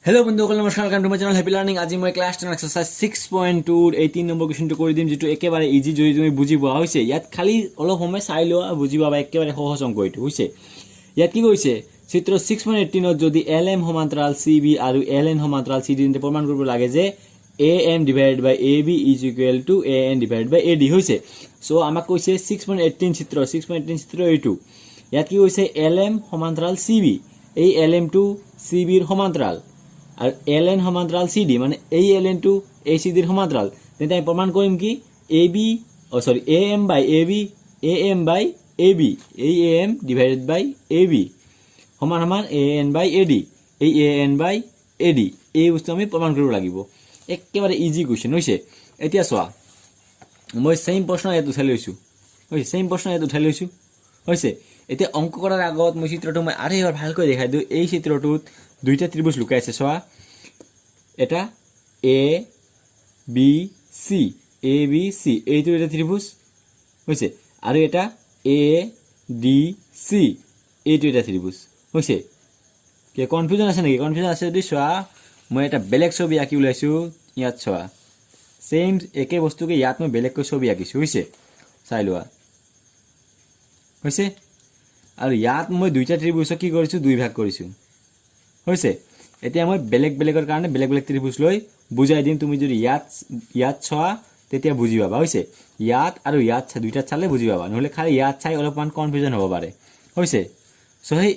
Hello' বন্ধুসকল, নমস্কাৰ। Welcome to my channel Happy Learning. আজি মই ক্লাছ 10 এক্সাৰচাইজ 6.2ৰ এই 3 নম্বৰ কুৱেশ্যনটো কৰি দিম, যিটো একেবাৰে ইজি, যদি তুমি বুজি পোৱা। হৈছে, ইয়াত খালি অলপ সময় চাই লোৱা, বুজি পাবা। একেবাৰে সহজ অংক এইটো। হৈছে, ইয়াত কি কৈছে? চিত্ৰ 6.18ত যদি এল এম সমান্তৰাল চি বি আৰু এল এন সমান্তৰাল চি ডি, তেন্তে প্ৰমাণ কৰিব লাগে যে AM divide by AB is equal to AN divide by AD। হৈছে, চ' আমাক কৈছে 6.18 চিত্ৰ, 6.18 চিত্ৰ এইটো। ইয়াত কি কৈছে? এল এম সমান্তৰাল চি বি, এই এল এমটো চি বিৰ সমান্তৰাল আৰু এল এন সমান্তৰাল চি ডি, মানে এই এল এনটো এই চি ডিৰ সমান্তৰাল। তেন্তে আমি প্ৰমাণ কৰিম কি AB, oh sorry, AM by AB, AM by AB, এই AM divided by AB সমান সমান AN by AD, এই AN by AD। এই বস্তু আমি প্ৰমাণ কৰিব লাগিব। একেবাৰে ইজি কুৱেশ্যন হৈছে। এতিয়া চোৱা, মই ছেইম প্ৰশ্ন ইয়াত উঠাই লৈছোঁ। হৈছে, ছেইম প্ৰশ্ন ইয়াত উঠাই লৈছোঁ। হৈছে, এতিয়া অংক কৰাৰ আগত মই চিত্ৰটো মই আৰু এবাৰ ভালকৈ দেখাই দিওঁ। এই চিত্ৰটোত দুইটা ত্ৰিভুজ লুকাই আছে। চোৱা, এটা A B C, A B C, এইটো এটা ত্ৰিভুজ হৈছে আৰু এটা এ ডি চি, এইটো এটা ত্ৰিভুজ হৈছে। কি কনফিউজন আছে নেকি? কনফিউজন আছে যদি চোৱা, মই এটা বেলেগ ছবি আঁকি ওলাইছোঁ। ইয়াত চোৱা, ছেইম একে বস্তুকে ইয়াত মই বেলেগকৈ ছবি আঁকিছোঁ। হৈছে, চাই লোৱা। হৈছে, আৰু ইয়াত মই দুইটা ত্ৰিভুজক কি কৰিছোঁ? দুই ভাগ কৰিছোঁ। হৈছে, এতিয়া মই বেলেগ বেলেগৰ কাৰণে বেলেগ বেলেগ ত্ৰিভুজ লৈ বুজাই দিম। তুমি যদি ইয়াত ইয়াত চোৱা, তেতিয়া বুজি পাবা। হৈছে, ইয়াত আৰু ইয়াত দুইটাত চালে বুজি পাবা, নহ'লে খালি ইয়াত চাই অলপমান কনফিউজন হ'ব পাৰে। হৈছে, চ' সেই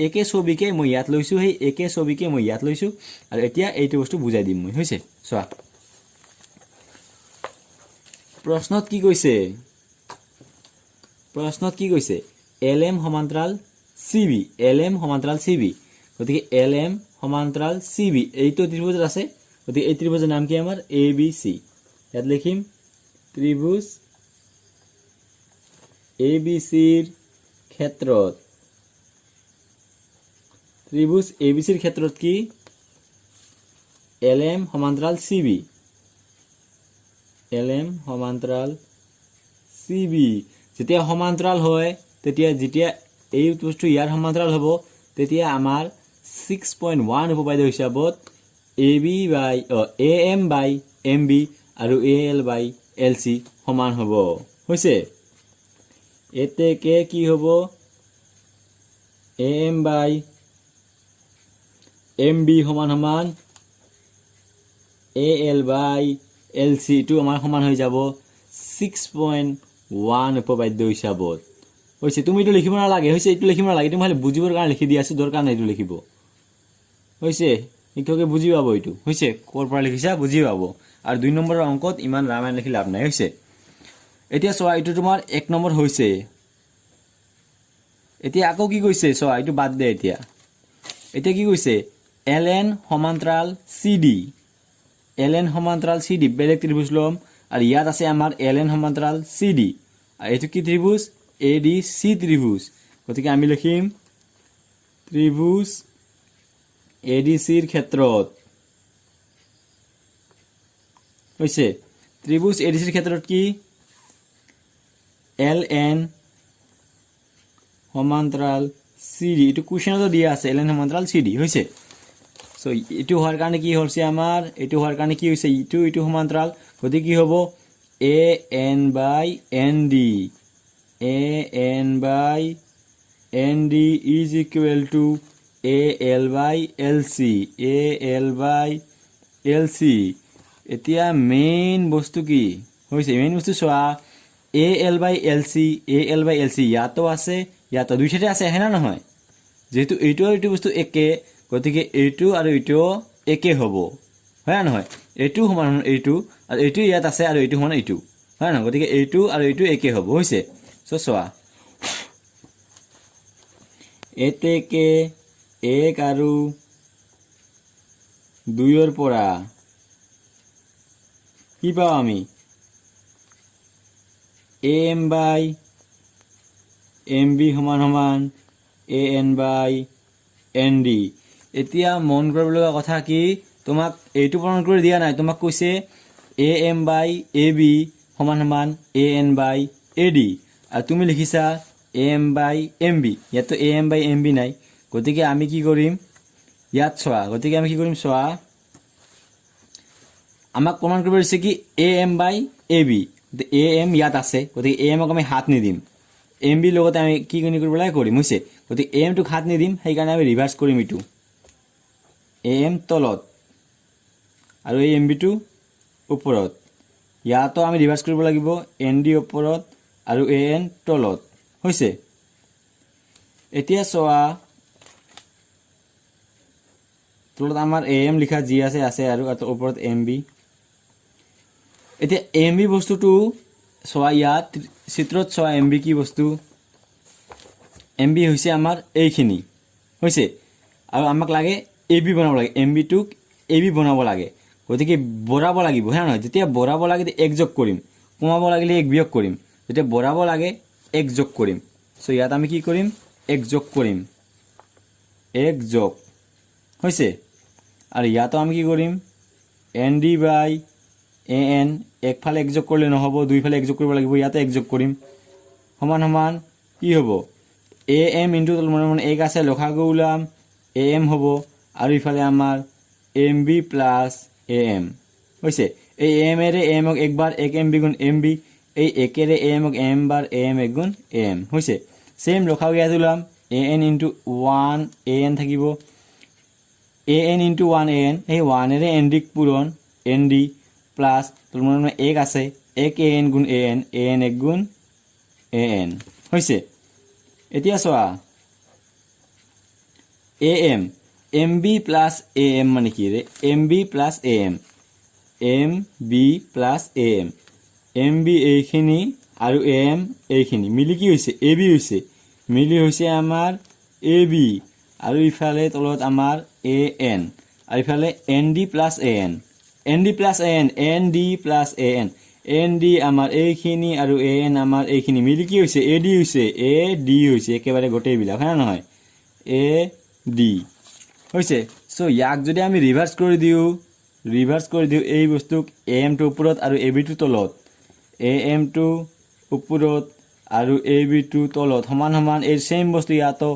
একে ছবিকে মই ইয়াত লৈছোঁ, সেই একে ছবিকে মই ইয়াত লৈছোঁ আৰু এতিয়া এইটো বস্তু বুজাই দিম মই। হৈছে, চোৱা, প্ৰশ্নত কি কৈছে? প্ৰশ্নত কি কৈছে? এল এম সমান্তৰাল চি বি, এল এম সমান্তৰাল চি বি। গতিকে এল এম সমান্তৰাল চি বি, এইটো ত্ৰিভুজত আছে। গতিকে এই ত্ৰিভুজৰ নাম কি আমাৰ? A B C. ইয়াত লিখিম, ত্ৰিভুজ এ বি চিৰ ক্ষেত্ৰত, ত্ৰিভুজ এ বি চিৰ ক্ষেত্ৰত কি? এল এম সমান্তৰাল চি বি, এল এম সমান্তৰাল চি বি। যেতিয়া সমান্তৰাল হয়, তেতিয়া যেতিয়া এই বস্তু ইয়াৰ সমান্তৰাল হ'ব, তেতিয়া আমাৰ 6.1 উপপাদ্য হিচাপত AB by AM by MB আৰু AL by LC সমান হ'ব। হৈছে, এতেকে কি হ'ব? AM by MB সমান সমান AL by LC। এইটো আমাৰ সমান হৈ যাব 6.1 উপপাদ্য হিচাপত। হৈছে, তুমি এইটো লিখিব নালাগে। হৈছে, এইটো লিখিব নালাগে। এইটো মই খালি বুজিবৰ কাৰণে লিখি দি আছোঁ, দৰকাৰ নাই এইটো লিখিব। হৈছে, শিক্ষকে বুজি পাব এইটো। হৈছে, ক'ৰ পৰা লিখিছা বুজি পাব। আৰু 2 নম্বৰৰ অংকত ইমান ৰামায়ণ লিখি লাভ নাই। হৈছে, এতিয়া চোৱা, এইটো তোমাৰ 1 নম্বৰ হৈছে। এতিয়া আকৌ কি কৈছে চোৱা, এইটো বাদ দে এতিয়া। এতিয়া কি কৈছে? এল এন সমান্তৰাল চি ডি, এল এন সমান্তৰাল চি ডি। বেলেগ ত্ৰিভুজ ল'ম আৰু ইয়াত আছে আমাৰ এল এন সমান্তৰাল চি ডি আৰু এইটো কি ত্ৰিভুজ? A D C ত্ৰিভুজ। গতিকে আমি লিখিম, ত্ৰিভুজ এ ডি চিৰ ক্ষেত্ৰত, হৈছে, ত্ৰিভুজ এ ডি চিৰ ক্ষেত্ৰত কি? এল এন সমান্তৰাল চি ডি। এইটো কুৱেশ্যনতো দিয়া আছে, এল এন সমান্তৰাল চি ডি। হৈছে, চ' এইটো হোৱাৰ কাৰণে কি হৈছে আমাৰ? এইটো হোৱাৰ কাৰণে কি হৈছে? ইটো ইটো সমান্তৰাল। গতিকে কি হ'ব? AN by ND, AN by ND is equal to AL by LC, AL by LC। এতিয়া মেইন বস্তু কি হৈছে? মেইন বস্তু চোৱা, AL by LC, AL by LC ইয়াতো আছে, ইয়াতো, দুইঠাইতে আছে, হয় না নহয়? যিহেতু এইটো আৰু এইটো বস্তু একে, গতিকে এইটো আৰু এইটোও একে হ'ব, হয় না নহয়? এইটো সমান এইটো আৰু এইটো ইয়াত আছে আৰু এইটো সমান এইটো, হয় নহয়? গতিকে এইটো আৰু এইটো একে হ'ব। হৈছে, চ' চোৱা, এতেকে 1 আৰু 2ৰ পৰা কি পাওঁ আমি? AM by MB সমান সমান AN by ND। এতিয়া মন কৰিব লগা কথা কি? তোমাক এইটো প্ৰমাণ কৰি দিয়া নাই। তোমাক কৈছে AM by AB সমান সমান AN by AD আৰু তুমি লিখিছা AM by MB। ইয়াততো AM by MB নাই। গতিকে আমি কি কৰিম? ইয়াত চোৱা, গতিকে আমি কি কৰিম চোৱা। আমাক প্ৰমাণ কৰিব দিছে কি AM by AB। AM ইয়াত আছে, গতিকে এ এমক আমি হাত নিদিম। এম বিৰ লগতে আমি কি কৰিব লাগে কৰিম, হৈছে। গতিকে এ এমটোক হাত নিদিম, সেইকাৰণে আমি ৰিভাৰ্চ কৰিম। এইটো এ এম তলত আৰু এই এম বিটো ওপৰত। ইয়াতো আমি ৰিভাৰ্চ কৰিব লাগিব, এন ডি ওপৰত আৰু এ এন তলত, হৈছে। এতিয়া চোৱা, তলত আমাৰ এ এম লিখা যি আছে আছে আৰু ওপৰত এম বি। এতিয়া এম বি বস্তুটো চোৱা, ইয়াত চিত্ৰত চোৱা, এম বি কি বস্তু? এম বি হৈছে আমাৰ এইখিনি, হৈছে। আৰু আমাক লাগে এ বি বনাব লাগে, এম বিটোক এ বি বনাব লাগে। গতিকে বঢ়াব লাগিব, হয় নহয়? যেতিয়া বঢ়াব লাগে এক যোগ কৰিম, কমাব লাগিলে এক বিয়োগ কৰিম। যেতিয়া বঢ়াব লাগে এক যোগ কৰিম। চ' ইয়াত আমি কি কৰিম? এক যোগ কৰিম, এক যোগ হৈছে। আৰু ইয়াতো আমি কি কৰিম? ND by AN, একফালে এক যোগ কৰিলে নহ'ব, দুইফালে এক যোগ কৰিব লাগিব। ইয়াতে এক যোগ কৰিম। সমান সমান কি হ'ব? এ এম ইনটু, মানে মানে এক আছে, লসাগু ওলাম, এ এম হ'ব। আৰু ইফালে আমাৰ MB plus AM হৈছে। এই এ এমেৰে এ এমক একবাৰ, এক এম বি গুণ এম বি। এই একেৰে এ এমক এম বাৰ, এ এম এক গুণ এ এম হৈছে। ছেইম লসাগু ইয়াত ওলাম, AN into one AN থাকিব। AN into one AN, এই ওৱানেৰে এন ডিক পূৰণ, এন ডি প্লাছ, মানে এক আছে, এক এ এন গুণ এ এন, এ এন এক গুণ এ এন হৈছে। এতিয়া চোৱা, AM, MB plus AM মানে কি ৰে? MB plus AM, MB plus AM, MB এইখিনি আৰু এ এম এইখিনি মিলি কি হৈছে? এ বি হৈছে। মিলি হৈছে আমাৰ এ বি। আৰু ইফালে তলত আমাৰ এ এন আৰু ইফালে ND plus AN, ND plus AN, ND plus AN, ND আমাৰ এইখিনি আৰু এ এন আমাৰ এইখিনি মিলি কি হৈছে? এ ডি হৈছে, এ ডি হৈছে একেবাৰে গোটেইবিলাক, হয় নে নহয়? এ ডি হৈছে। চ' ইয়াক যদি আমি ৰিভাৰ্চ কৰি দিওঁ, ৰিভাৰ্চ কৰি দিওঁ এই বস্তুক, এ এমটো ওপৰত আৰু এ বিটো তলত, এ এমটো ওপৰত আৰু এ বিটো তলত, সমান সমান এই ছেইম বস্তু ইয়াতো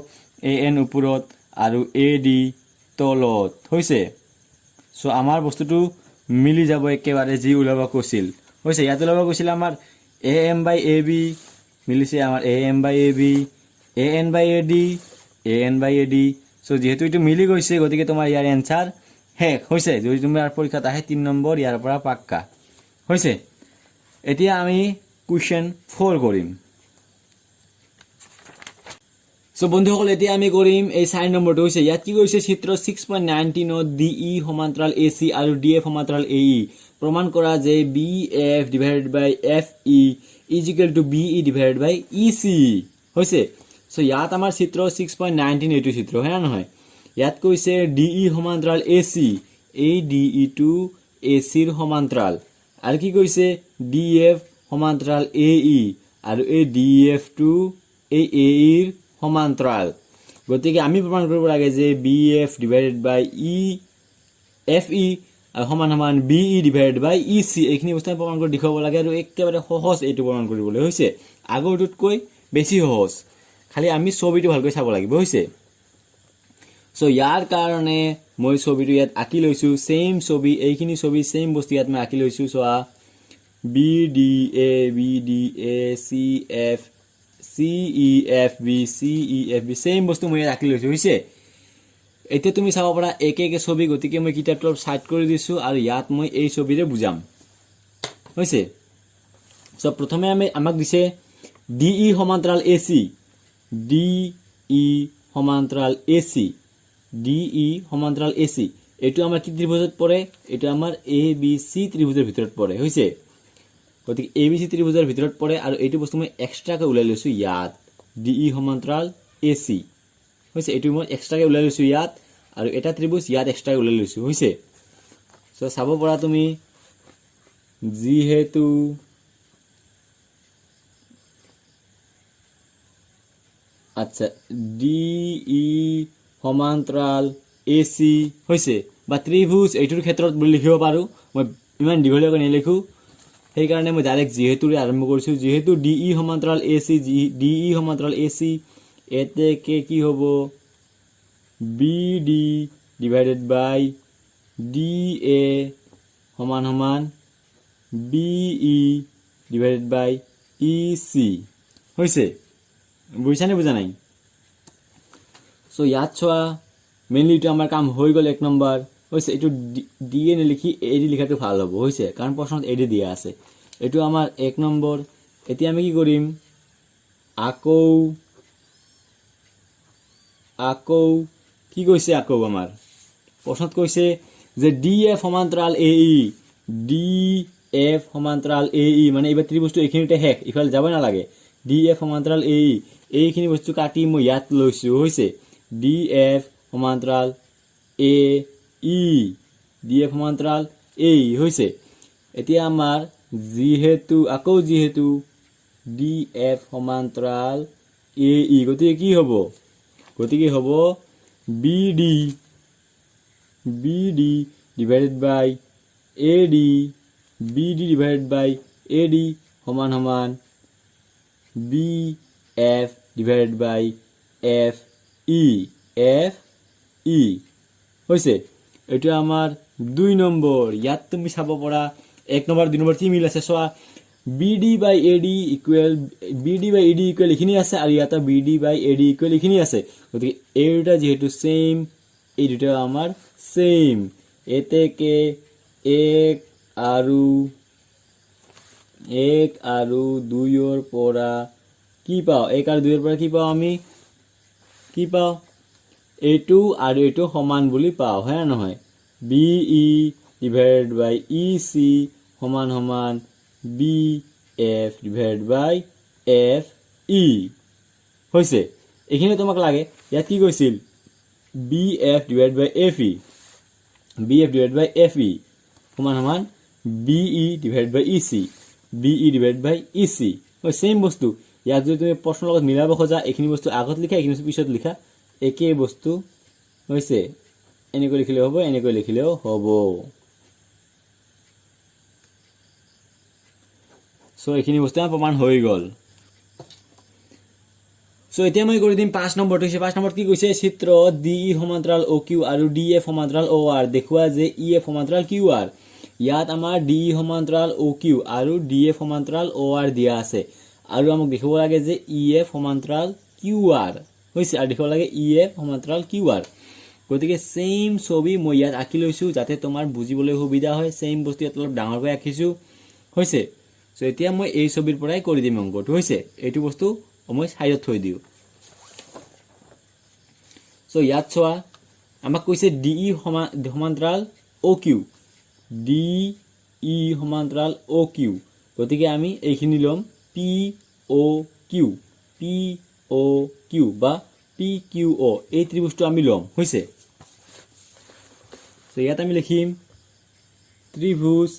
এ এন ওপৰত আৰু এ ডি তলত হৈছে। চ' আমাৰ বস্তুটো মিলি যাব একেবাৰে যি ওলাব কৈছিল, হৈছে। ইয়াত ওলাব কৈছিল আমাৰ AM by AB, মিলিছে আমাৰ AM by AB, AN by AD, AN by AD। So যিহেতু এইটো মিলি গৈছে, গতিকে তোমাৰ ইয়াৰ এনচাৰ শেষ হৈছে। যদি তোমাৰ পৰীক্ষাত আহে, 3 নম্বৰ ইয়াৰ পৰা পাক্কা হৈছে। এতিয়া আমি কুৱেশ্যন 4 কৰিম। চ' বন্ধুসকল, এতিয়া আমি কৰিম এই 4 নম্বৰটো, হৈছে। ইয়াত কি কৈছে? চিত্ৰ 6.19ত ডি ই সমান্তৰাল এ চি আৰু ডি এফ সমান্তৰাল এ ই। প্ৰমাণ কৰা যে BF divided by FE is equal to BE divided by EC হৈছে। চ' ইয়াত আমাৰ চিত্ৰ 6.19 এইটো চিত্ৰ, হয় নে নহয়? ইয়াত কৈছে ডি ই সমান্তৰাল এ চি, এই ডি ইটো এ চিৰ সমান্তৰাল। আৰু কি কৈছে? ডি এফ সমান্তৰাল এ ই আৰু এই ডি এফটো এই এ ইৰ সমান্তৰাল। গতিকে আমি প্ৰমাণ কৰিব লাগে যে BF divided by FE আৰু সমান সমান BE divided by EC। এইখিনি বস্তু আমি প্ৰমাণ কৰি দেখুৱাব লাগে। আৰু একেবাৰে সহজ এইটো প্ৰমাণ কৰিবলৈ হৈছে, আগৰটোতকৈ বেছি সহজ। খালি আমি ছবিটো ভালকৈ চাব লাগিব, হৈছে। চ' ইয়াৰ কাৰণে মই ছবিটো ইয়াত আঁকি লৈছোঁ। ছেইম ছবি, এইখিনি ছবি, ছেইম বস্তু ইয়াত মই আঁকি লৈছোঁ। চোৱা, B D A, B D A, C F, C E F B, C E F B, same বস্তু মই ইয়াত আঁকি লৈছোঁ, হৈছে। এতিয়া তুমি চাব পাৰা একে একে ছবি। গতিকে মই কিতাপটো অলপ ছাইড কৰি দিছোঁ আৰু ইয়াত মই এই ছবিৰে বুজাম, হৈছে। চ' প্ৰথমে আমি আমাক দিছে ডি ই সমান্তৰাল এ চি, ডি ই সমান্তৰাল এ চি, ডি ই সমান্তৰাল এ চি। এইটো আমাৰ কি ত্ৰিভুজত পৰে? এইটো আমাৰ এ বি চি ত্ৰিভুজৰ ভিতৰত পৰে, হৈছে। গতিকে এ বি চি ত্ৰিভুজৰ ভিতৰত পৰে আৰু এইটো বস্তু মই এক্সট্ৰাকৈ ওলাই লৈছোঁ ইয়াত। ডি ই সমান্তৰাল এ চি হৈছে, এইটো মই এক্সট্ৰাকৈ ওলাই লৈছোঁ ইয়াত আৰু এটা ত্ৰিভুজ ইয়াত এক্সট্ৰাকৈ ওলাই লৈছোঁ, হৈছে। চ' চাব পৰা তুমি, যিহেতু আচ্ছা ডি ই সমান্তৰাল এ চি হৈছে বা ত্ৰিভুজ এইটোৰ ক্ষেত্ৰত বুলি লিখিব পাৰোঁ। মই ইমান দীঘলীয়াকৈ নিলিখোঁ, সেইকাৰণে মই ডাইৰেক্ট যিহেতুৰে আৰম্ভ কৰিছোঁ। যিহেতু ডি ই সমান্তৰাল এ চি, জি ডি ই সমান্তৰাল এ চি, এতেকে কি হ'ব? B D Divided by DA সমান সমান BE divided by EC। হৈছে, বুজিছানে বুজা নাই? চ' ইয়াত চোৱা, মেইনলি এইটো আমাৰ কাম হৈ গ'ল। এক নম্বৰ হৈছে। এইটো ডি এ নিলিখি এ ডি লিখাটো ভাল হ'ব, হৈছে, কাৰণ প্ৰশ্নত এ ডি দিয়া আছে। এইটো আমাৰ এক নম্বৰ। এতিয়া আমি কি কৰিম? আকৌ কি কৈছে? আকৌ আমাৰ প্ৰশ্নত কৈছে যে ডি এফ সমান্তৰাল এ ই। ডি এফ সমান্তৰাল এ ই মানে এইবাৰ ত্ৰিভুজটো এইখিনিতে শেষ, ইফালে যাবই নালাগে। ডি এফ সমান্তৰাল এ ই, এইখিনি বস্তু কাটি মই ইয়াত লৈছোঁ, হৈছে। ডি এফ সমান্তৰাল এ ই, ডি এফ সমান্তৰাল এ ই হৈছে। এতিয়া আমাৰ যিহেতু আকৌ যিহেতু ডি এফ সমান্তৰাল এ ই, গতিকে কি হ'ব? গতিকে হ'ব BD divided by AD, BD divided by AD সমান সমান BF divided by FE, FE। হৈছে, এইটো আমাৰ দুই নম্বৰ। ইয়াত তুমি চাব পৰা এক নম্বৰ, দুই নম্বৰ কি মিল আছে চোৱা। BD by AD equal, BD by AD equal এইখিনি আছে আৰু ইয়াতে BD by AD equal এইখিনি আছে। গতিকে এই দুটা যিহেতু ছেইম, এই দুটা আমাৰ ছেইম। এতেকে এক আৰু দুইৰ পৰা কি পাওঁ? এক আৰু দুইৰ পৰা কি পাওঁ? আমি কি পাওঁ? এইটো আৰু এইটো সমান বুলি পাওঁ, হয় নে নহয়? BE divided by EC সমান সমান BF divide by FE। হৈছে, এইখিনি তোমাক লাগে। ইয়াত কি কৈছিল? BF divide by FE, BF divide by FE সমান সমান BE divide by EC, BE divide by EC। Same বস্তু। ইয়াত যদি তুমি প্ৰশ্নৰ লগত মিলাব খোজা, এইখিনি বস্তু আগত লিখা, এইখিনি বস্তু পিছত লিখা, একেই বস্তু হৈছে। এনেকৈ লিখিলেও হ'ব, এনেকৈ লিখিলেও হ'ব। চ' এইখিনি বস্তু আমাৰ প্ৰমাণ হৈ গ'ল। চ' এতিয়া মই কৰি দিম পাঁচ নম্বৰটো। হৈছে, পাঁচ নম্বৰত কি কৈছে? চিত্ৰ ডি ই সমান্তৰাল অ' কিউ আৰু ডি এফ সমান্তৰাল অ' আৰ, দেখুওৱা যে ই এফ সমান্তৰাল কিউ আৰ। ইয়াত আমাৰ ডি ই সমান্তৰাল অ' কিউ আৰু ডি এফ সমান্তৰাল অ' আৰ দিয়া আছে আৰু আমাক দেখাব লাগে যে ই এফ সমান্তৰাল কিউ আৰ। হৈছে, আৰু দেখাব লাগে ই এফ সমান্তৰাল কিউ আৰ। গতিকে ছেইম ছবি মই ইয়াত আঁকি লৈছোঁ, যাতে তোমাৰ বুজিবলৈ সুবিধা হয়। ছেইম বস্তু ইয়াত অলপ ডাঙৰকৈ আঁকিছোঁ, হৈছে। চ' এতিয়া মই এই ছবিৰ পৰাই কৰি দিম অংকটো, হৈছে। এইটো বস্তু মই ছাইডত থৈ দিওঁ। চ' ইয়াত চোৱা, আমাক কৈছে ডি ই সমান্তৰাল অ' কিউ, ডি ই সমান্তৰাল অ' কিউ। গতিকে আমি এইখিনি ল'ম, POQ, POQ বা পি কিউ অ', এই ত্ৰিভুজটো আমি ল'ম, হৈছে। চ' ইয়াত আমি লিখিম ত্ৰিভুজ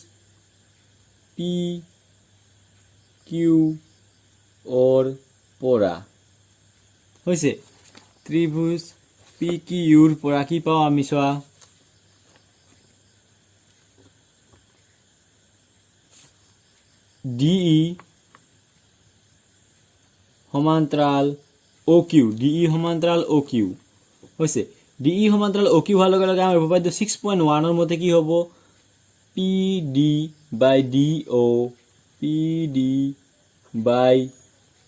পি কিউ অৰ পৰা, হৈছে। ত্ৰিভুজ পি কিউৰ পৰা কি পাওঁ আমি চোৱা। ডিই সমান্তৰাল অ' কিউ, ডিই সমান্তৰাল অ' কিউ, হৈছে। ডিই সমান্তৰাল অ' কিউ হোৱাৰ লগে লগে আমাৰ উপপাদ্য 6.1ৰ মতে কি হ'ব? PD by DO, PD by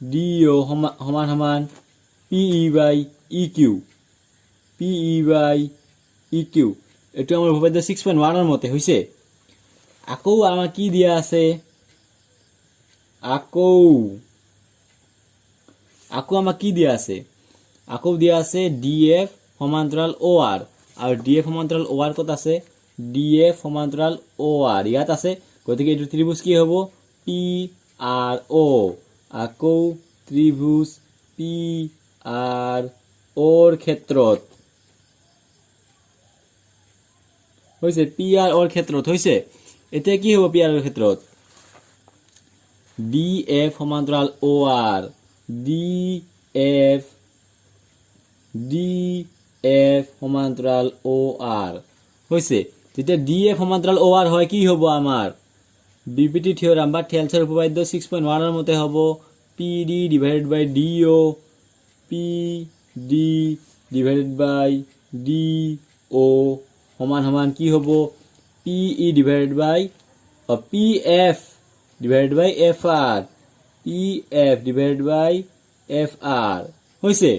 DO সমান সমান PE by EQ, PE by EQ। এইটো আমাৰ উপপাদ্য 6.1ৰ মতে হৈছে। আকৌ আমাক কি দিয়া আছে? আকৌ আমাক কি দিয়া আছে? আকৌ দিয়া আছে ডি এফ সমান্তৰাল অ' আৰ। আৰু ডি এফ সমান্তৰাল অ' আৰ ক'ত আছে? ডি এফ সমান্তৰাল অ' আৰ ইয়াত আছে। গতিকে এইটো ত্ৰিভুজ কি হ'ব? পি আৰ অ'। আকৌ ত্ৰিভুজ পি আৰ অ'ৰ ক্ষেত্ৰত হৈছে, পি আৰ অ'ৰ ক্ষেত্ৰত হৈছে। এতিয়া কি হ'ব পি আৰ অ'ৰ ক্ষেত্ৰত? ডি এফ সমান্তৰাল OR, DF, DF সমান্তৰাল অ' আৰ হৈছে। যেতিয়া ডি এফ সমান্তৰাল অ' আৰ হয়, কি হ'ব? আমাৰ বি পি টি থিয়ৰাম বা থেলছৰ উপপাদ্য 6.1ৰ মতে হ'ব PD divided by DO, PD divided by D অ' সমান সমান কি হ'ব? PE divided by PF divided by FR, PF divided by FR হৈছে।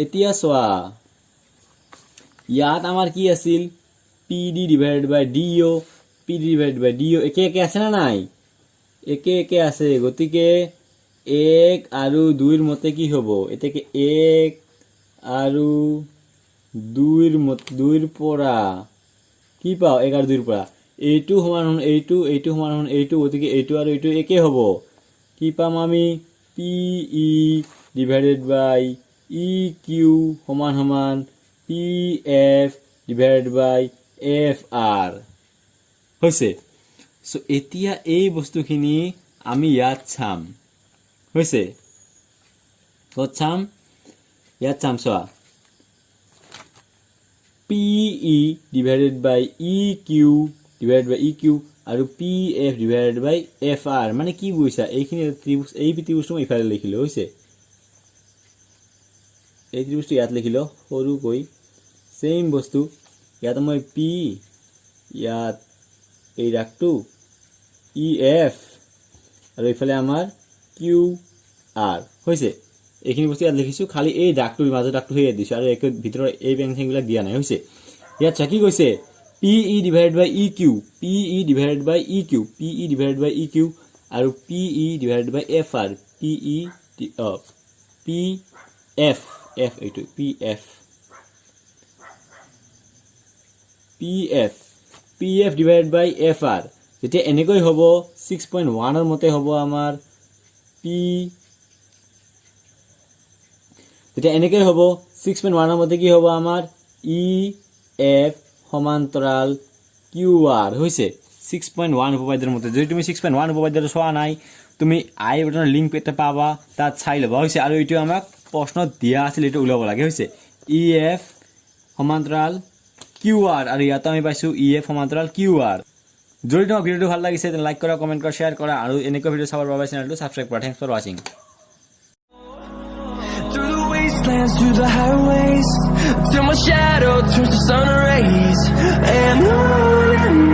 এতিয়া চোৱা, ইয়াত আমাৰ কি আছিল? PD divided by DO, PD divided by DO একে একে আছে নে নাই? একে একে আছে। গতিকে এক আৰু দুইৰ মতে কি হ'ব? এতেকে এক আৰু দুইৰ মত, দুইৰ পৰা কি পাওঁ? এক আৰু দুইৰ পৰা এইটো সমান সমান এইটো, এইটো সমান সমান এইটো। গতিকে এইটো আৰু এইটো একে হ'ব। কি পাম আমি? PE divided by EQ সমান সমান PF divided by FR হৈছে। চ' এতিয়া এই বস্তুখিনি আমি ইয়াত চাম, হৈছে। ক'ত চাম? ইয়াত চাম। চোৱা, PE divided by EQ, divided by EQ আৰু PF divided by FR মানে কি বুজিছা? এইখিনি ত্ৰিভুজ, এই ত্ৰিভুজটো মই ইফালে লিখিলোঁ, হৈছে। এই ত্ৰিভুজটো ইয়াত লিখিলোঁ সৰুকৈ। ছেইম বস্তু, ইয়াত মই পি, ইয়াত এই দাগটো ই এফ আৰু এইফালে আমাৰ কিউ আৰ হৈছে। এইখিনি বস্তু ইয়াত লিখিছোঁ, খালি এই দাগটোৰ মাজৰ দাগটো ইয়াত দিছোঁ আৰু একে ভিতৰৰ এই পেং চেংবিলাক দিয়া নাই, হৈছে। ইয়াত চোৱা, কি কৈছে? PE divided by EQ, PE divided by EQ, PE divided by EQ আৰু PE divided by FR, PE, PF, F এইটো PF, PF, PF divided by FR। যেতিয়া এনেকৈ হ'ব, 6.1ৰ মতে হ'ব আমাৰ পি, তেতিয়া এনেকৈ হ'ব, 6.1ৰ মতে কি হ'ব আমাৰ? ই এফ সমান্তৰাল কিউ আৰ হৈছে, 6.1 উপপাদ্যৰ মতে। যদি তুমি 6.1 উপপাদ্যটো চোৱা নাই, তুমি আই বাটনৰ লিংক এটা পাবা, তাত চাই ল'বা, হৈছে। আৰু এইটো আমাক প্ৰশ্নত দিয়া আছিল, এইটো ওলাব লাগে, হৈছে। ই এফ সমান্তৰাল কিউ আৰ আৰু ইয়াতো আমি পাইছোঁ ই এফ সমান্তৰাল কিউ আৰ। যদি তোমাক ভিডিঅ'টো ভাল লাগিছে, তেনে লাইক কৰা, কমেণ্ট কৰা, শ্বেয়াৰ কৰা আৰু এনেকুৱা ভিডিঅ' চাবৰ বাবে চেনেলটো ছাবস্ক্ৰাইব কৰা। Thanks for watching. Through the wastelands, through the highways, till my shadow turns to sun rays. And on